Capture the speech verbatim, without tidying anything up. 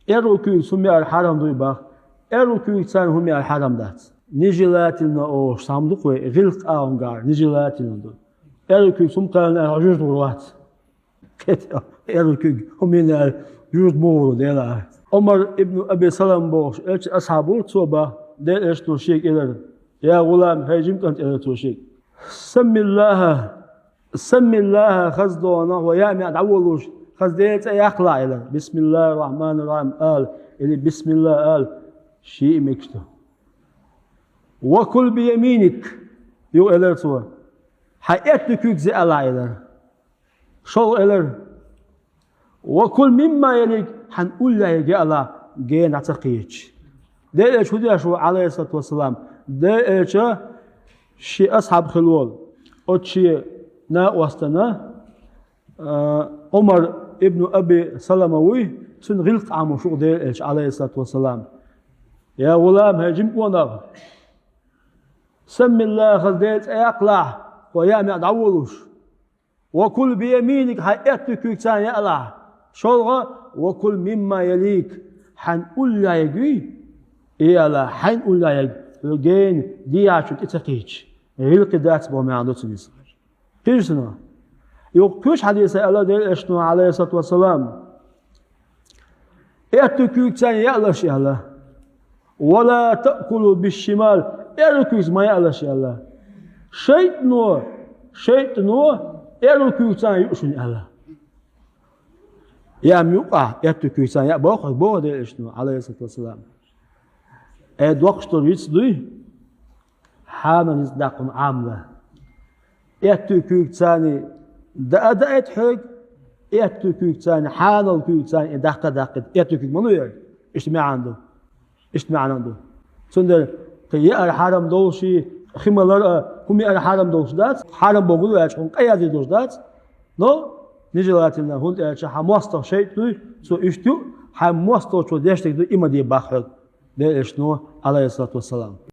Аьрру куьйгца хӀума яар хьарам дуй бах, аьрру куьйгца хӀума яар хьарам дац. Нежелательно олуш цхьа хӀума ду-кх вай, гӀиллакх-эгӀан гӀар нежелательно ду. Аьрру куьйгца хӀума кхаьллинарг жуьждур вац. Кхета, аьрру куьйга хӀума йинарг жуьжда муха ву, Дела. Ӏумар ибн Аби Салама бохуш элчан асхьаб ву, цо бах, Делан элчано шега элира: «Я гӀулам, хӀай жима кӀант», — элира цо шега. «Саммиллаха, саммиллаха», хаза догӀанах ва яа меӀ дӀаволуш, хаза Делан цӀе яккхалахь, элира. «Бисмиллахир рахманир рахим», — ала, или «Бисмиллах», — ала, шиъ а мегаш ду. «Ва кул би яминик», — юха элира цо. «Хьайн аьтту куьйгца яалахь», — элира. ШолгӀа элира: «Ва кул мимма ялик», хьайн уллехьа йолчух яалахь, гена дӀа ца кхеташ. Делан элча хӀун деш ву, Ӏалайхиссалату вассалам? Делан элча шен асхьаб хилла волу, оцу шен накъостана, а, Ӏумар ибн Аби Салама вуй, цуьнан гӀиллакх Ӏамош ву-кх Делан элча, Ӏалайхиссалату вассалам. «Я гӀулам, хӀай жима къонах, саммиллаха, хаза Делан цӀе яккхалахь, ва яа меӀ дӀаволуш. Ва кул би яминик, хьайн аьтту куьйгца яалахь». ШолгӀа: «Ва кул мимма ялик», хьайн уллехьа йолчух яалахь, хьайн уллехьа йолчух, гена дехьа чу тӀе ца кхеташ. ГӀиллакхе дац боху маьӀна ду цуьнан иза. Кхийсина. Юха кхечу хьадисехь аьлла Делан элчано, Ӏалайхиссалату вассалам: «Аьтту куьйгца яалаш», — аьлла. «Ва ла таъкулу бишшимал», аьрру куьйгца ма яалаш, аьлла. ШайтӀано, шайтӀано аьрру куьйгца юу шуна, аьлла. Яа меӀ юкъахь аьтту куьйгца яа боху, боху Делан элчано, Ӏалайхиссалату вассалам. Э, доккхуш долу виц дуй? Хьанал ницкъ даккха Ӏамал. Аьтту куьйгца даа а даийта хьоьга, аьтту куьйгца, хьанал куьйгца и даккха а даккхийта. Аьтту куьйга ма ду яра? Иштта маьӀна ду. Иштта маьӀна ду. Цундела кхин яар хьарам долуш, хи малар а, хӀума яар хьарам долуш дац, хьарам бохург ду аьлча, хьуна къа язйина долуш дац, но нежелательно, хӀунда аьлча хьан мостагӀа шайтӀа дуй, цо иштта ю, хьайн мостагӀчо деш дерг ду, и ма де бах хьоьга, Делан элчано, Ӏалайхиссалату вассалам.